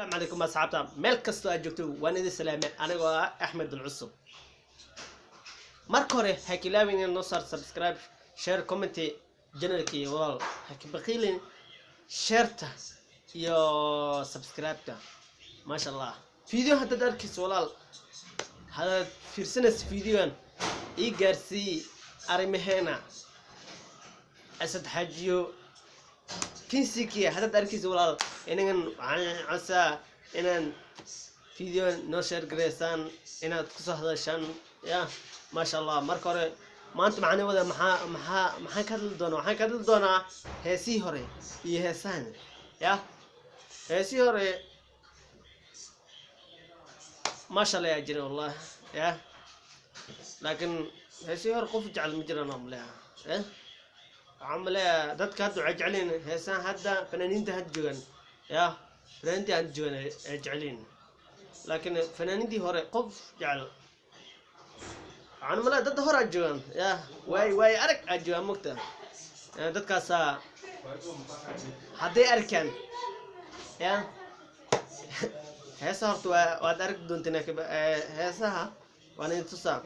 Asalaamu calaykum asxaabta, meel kastoo aad joogto waan idin salaamay anigoo ah Axmed Alcusub. Marka hore ha kilaabin inaad noo saar subscribe, share, comment channelkii walaal, ha ka baqiilin shareta iyo subscribe-ta. Maasha Allah, video haddaad arkayso walaal, haddaad fiirsanayso videogan, ii gaarsii arrimaheena Asad Xaajiyo Kinsikiya. Haddaad arkayso walaal, inagan waxaan codsaa inaan video noo share gareysaan, inaad kusoo hadashaan ya. Maasha Allah, marka hore maanta maxaan wada maxaa maxaan ka hadli doonaa? Waxaan ka hadli doonaa heesihii hore iyo heesahan ya. Heesihii hore maasha Allah yaa jira wallahi ya, laakiin heesihii hore qof jecel ma jiraan oo maleeha. Waxaan maleeyaa dadka hadda waxay jeceliin heesahan hadda fanaaniinta hadda joogan ya, fanaaniintii hadda joogan ay jeceliin, laakiin fanaaniintii hore qof jecel waxaan maleeyaa dadda hore aad joogan ya, waay waay arag aad joogaan mogta. Dadkaasaa hadday arkaan ya heesaha horta waa waad arki doonteen heesaha waan idin tusaa,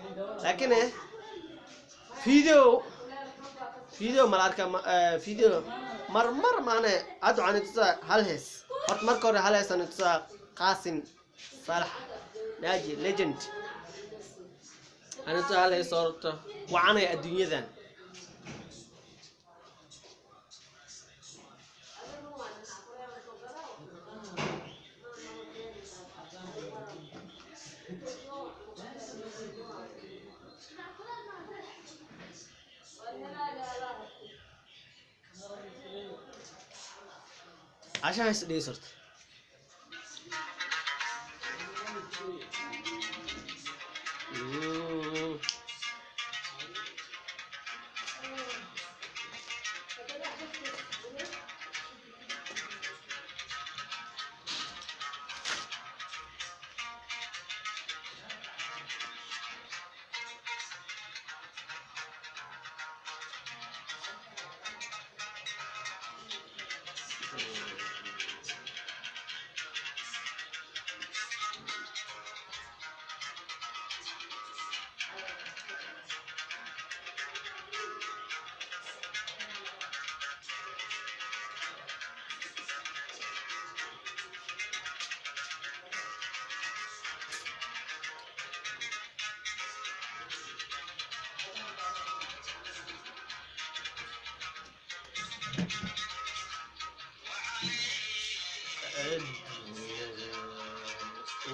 laakiin video mala arka video mar mar maane. Hadda waxaan idin tusaa hal hees horta. Marka hore hal hees aan idin tusaa, Qaasim Saalax Naaji legend aan idin tusaa hal hees horta wacanaya adduunyadan. Cashaha hees dhegeyso horta.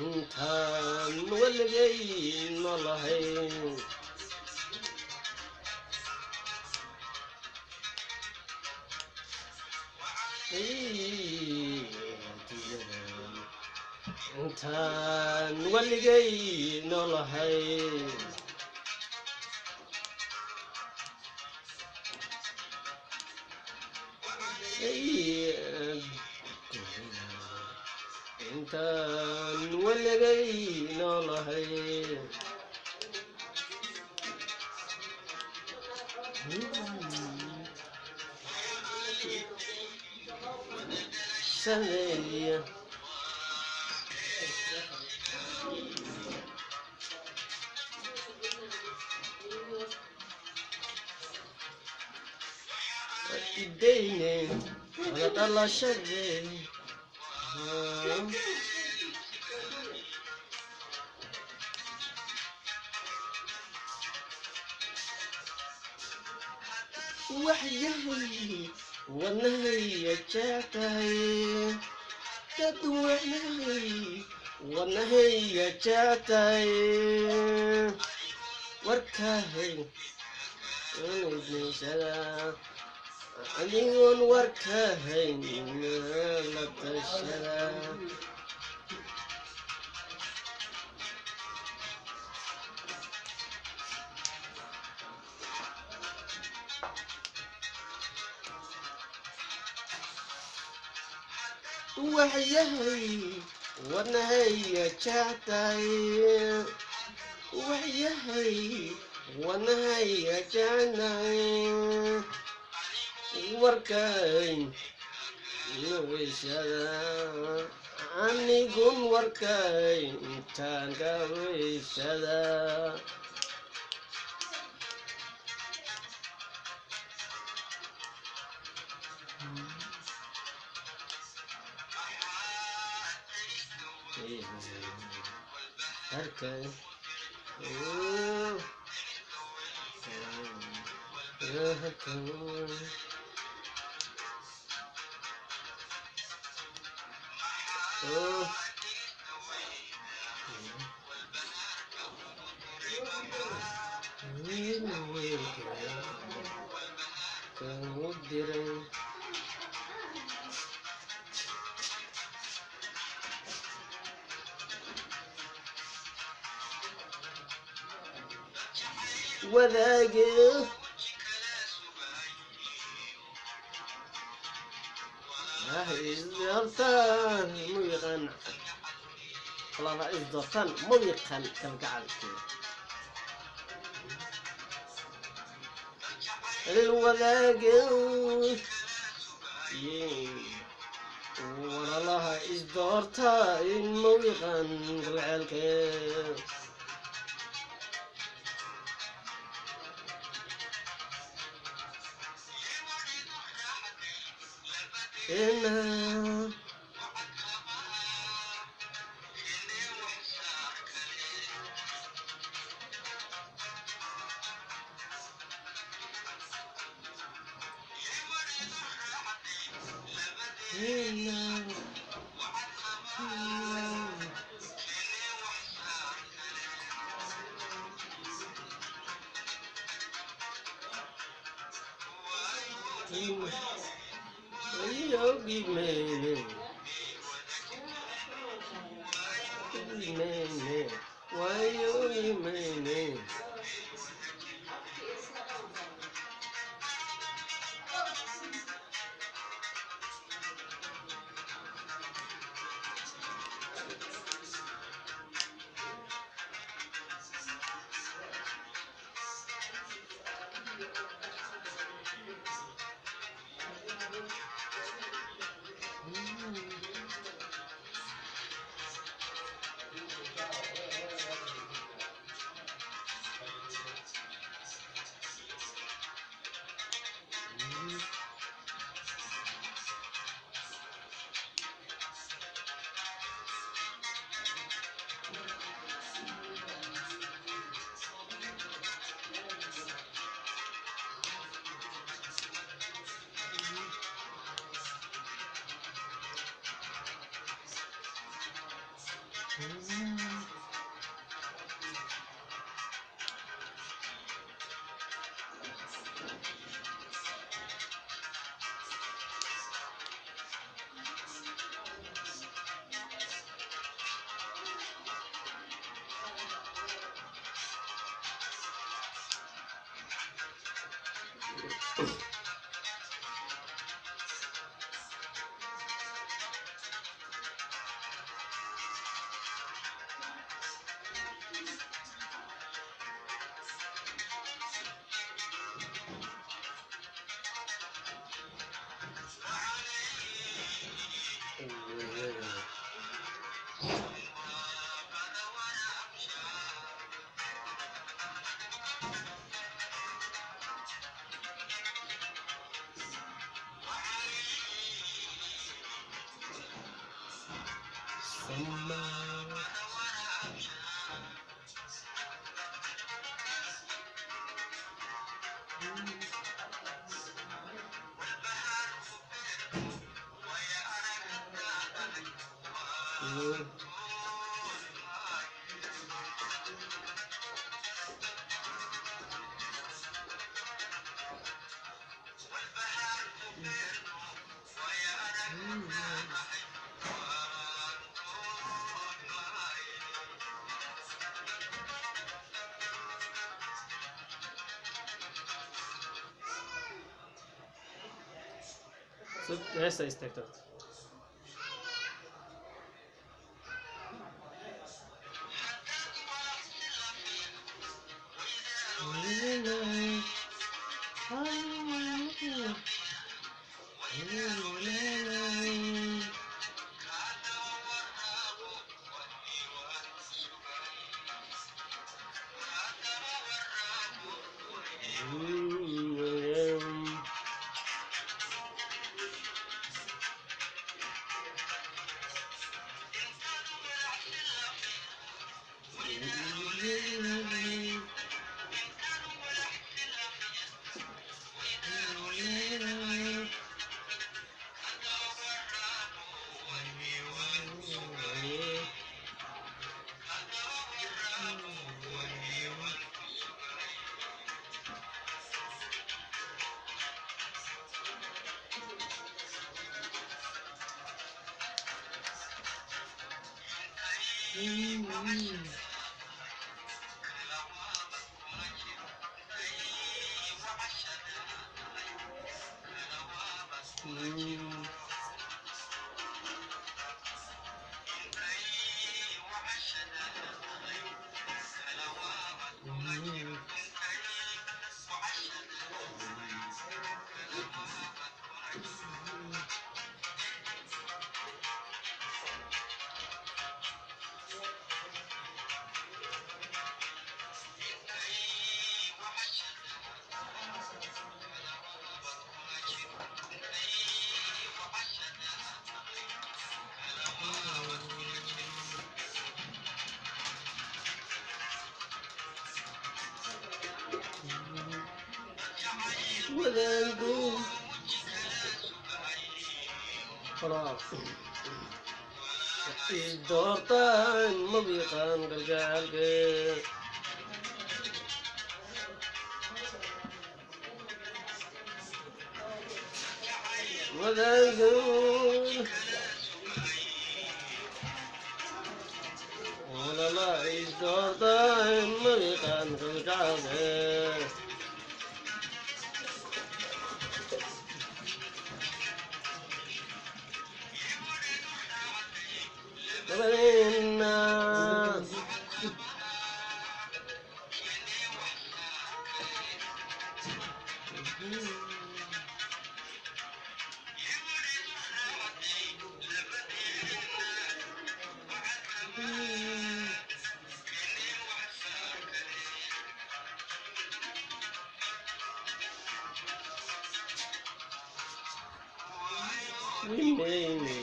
Intaan weligay noolahay intaan weligay noolahay. Intaan weligay noolahay. Sameeya idayne wada dhalashadee. Waxyahay wadnahaya jectahay dad wanahay wadnahaya jectahay warkahay unaydnaysada anigoon warkahayn la tashada. Waxyahay wadnahaya jectahay waxyahay wadnahaya jecnahay warkayn wishada. Anigun warkay intaan gabaysada. Arkay. Oh. Wiil wiilka kamu diray. Wadaage ah isdoortaan mu yaqaan, walaala isdoortaan mu yaqaan kalgacalkii lilwadaage. Walaalaha isdoortaa in mu yaqaan kalgacalkee. In Why? Heesta istaagto. Wadaagu خلاص doortaan ma biiqaan gargaalke. Wadaagu walala doortaan ma biiqaan gargaalke. Dabadeedna Wimene,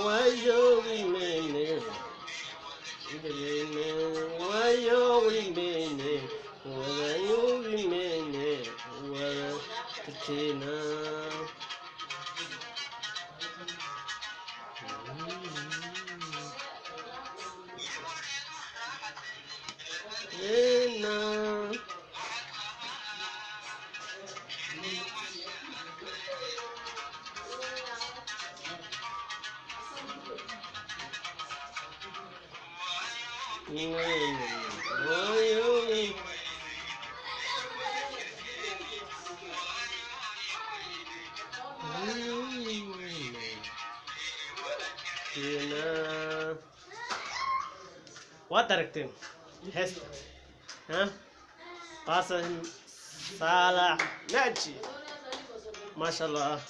wayo wimene, wimene, wayo wimene, wayo wimene, wala tina. Ena. Waad aragteen heesta ha Qaasim Saalax Naaji, maasha Allah.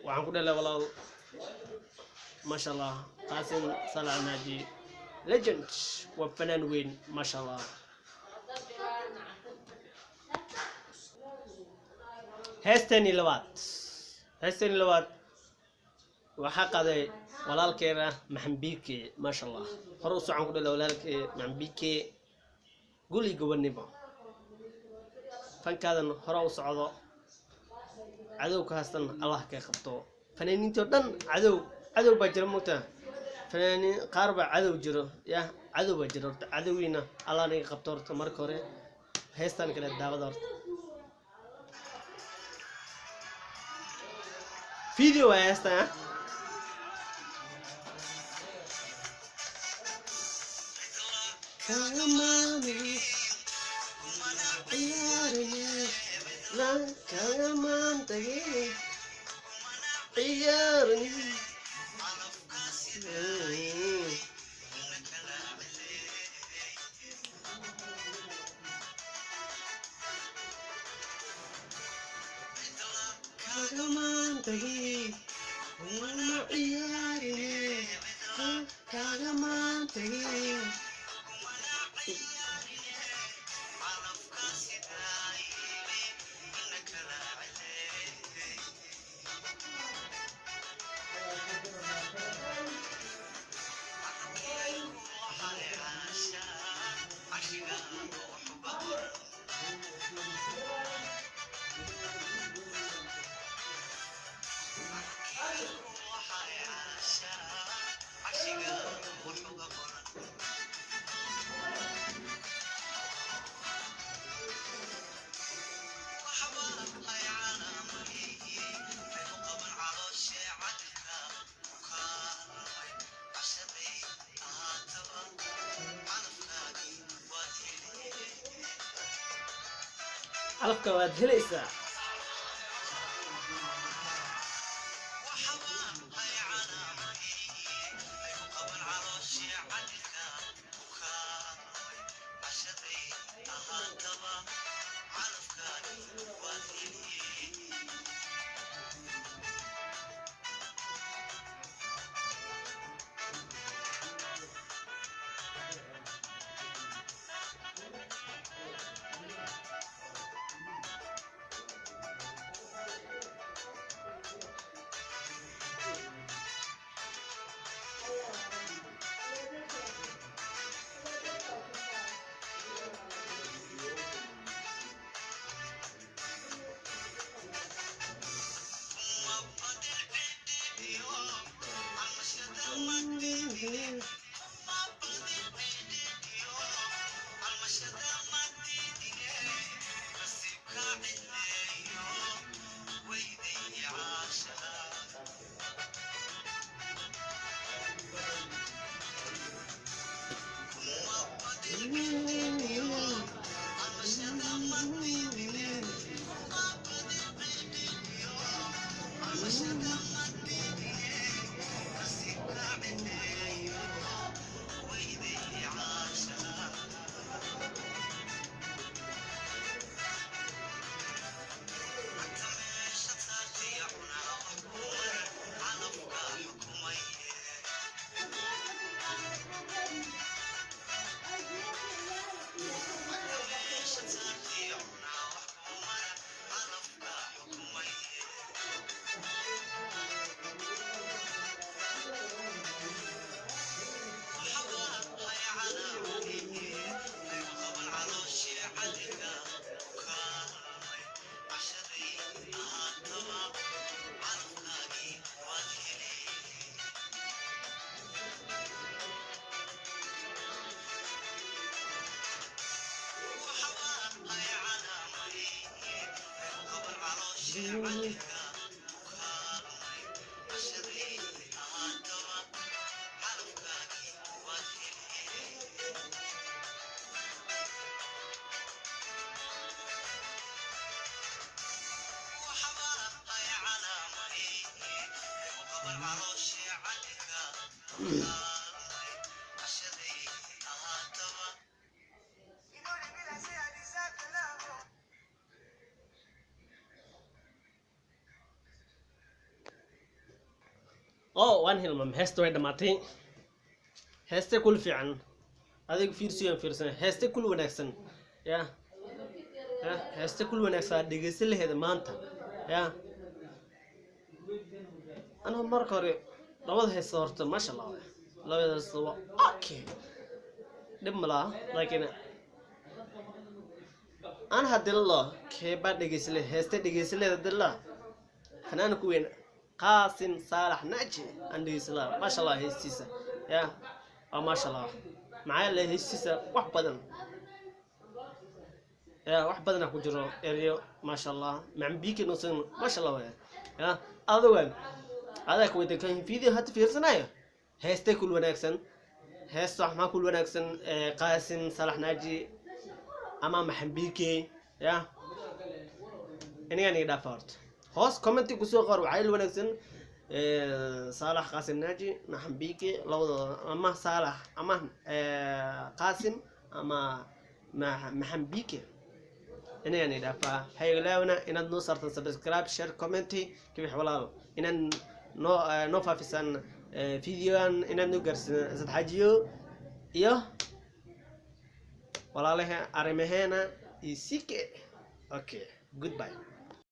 Waxaan ku dhalay walaal, maasha Allah. Qaasim Saalax Naaji legend, waa fanaan weyn, maasha Allah. Heestani labaad, heestani labaad waxaa qaaday walaalkeena Maxamed Biike, maasha Allah. Hore u socon ku dhalay walaalkee Maxamed Biike, guli gobonimo fankaadan hore u socdo, cadowka haastan Allah ka qabto. Fanaaniinta oo dhan cadow cadow baa jira moogtaa, fanaaniin qaar baa cadow jiro, ya cadow baa jira horta, cadowgiina Allah naga qabto horta. Marka hore heestan kale daawada horta, video waa heestan ah. Calafka waad helaysaa. Oh, waan hilmaamay, heesta way dhammaatay. Heeste kul fiican adiga fiirsiyan fiirsan, heeste kul wanaagsan ya ya, heeste kul wanaagsan dhegeysan laheeda maanta ya. Anaa marka hore labada heesta horta maasha Allah waay. Labada heesta waa okay, dhib ma laha, laakiin aan hadii la keebaa dhegeysan laheed, heeste dhegeysan laheed hadii la fanaanka ku weyn Qaasim Saalax Naaji aan dhegeysan lahaa, maasha Allah heestiisa ya waa maasha Allah. Maxaa yeelay heestiisa wax badan ya, wax badan ku jiro eryo maasha Allah macambiki nuusan maasha Allah waay ya. Adiga adaa ku weydiin kan video hadda fiirsanayo, heestee kul wanaagsan, heesta wax maxaa kul wanaagsan, Qaasim Saalax Naaji ama Maxambike ya? Inigan iga dhaafa horta, hoos commenti kusoo qor waxaa il wanaagsan, Saalax Qaasim Naaji, Maxambike, labadooda, ama Saalax ama Qaasim ama Maxambike. Inigan iga dhaafaa. Haylaawna inaad noo saartaan subscribe, share, commenti kibix walaal, inaad noo faafisaan videoan, inaad noo gaarsiisaan Asad Xaajiyo iyo walaalaha arrimaheena iyo CK. Okay, goodbye.